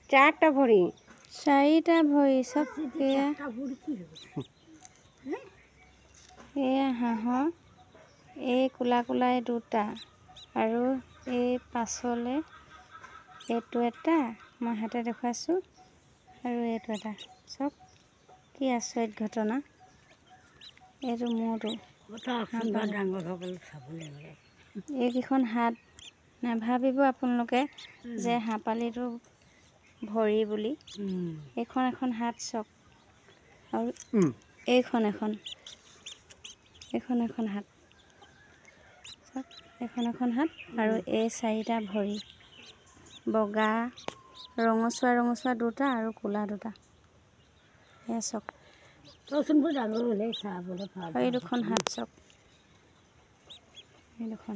চাৰটা ভৰি। চাৰিটা ভৰি চব। এয়া এয়া হাঁহৰ এই ক'লা ক'লা এই দুটা আৰু এই পাছলে এইটো এটা, মই হাতে দেখুৱাইছোঁ, আৰু এইটো এটা। চাওক, কি আচৰিত ঘটনা! এইটো মূৰটো, এইকেইখন হাত। নাভাবিব আপোনালোকে যে হাঁহ-পোৱালিটো ভৰি বুলি। এইখন এখন হাত চাওক আৰু এইখন এখন, এইখন এখন হাত চাওক, এইখন এখন হাত আৰু এই চাৰিটা ভৰি, বগা ৰঙচুৱা ৰঙচুৱা দুটা আৰু ক'লা দুটা। এয়া চাওক, এই দুখন হাত চাওক, এই দুখন।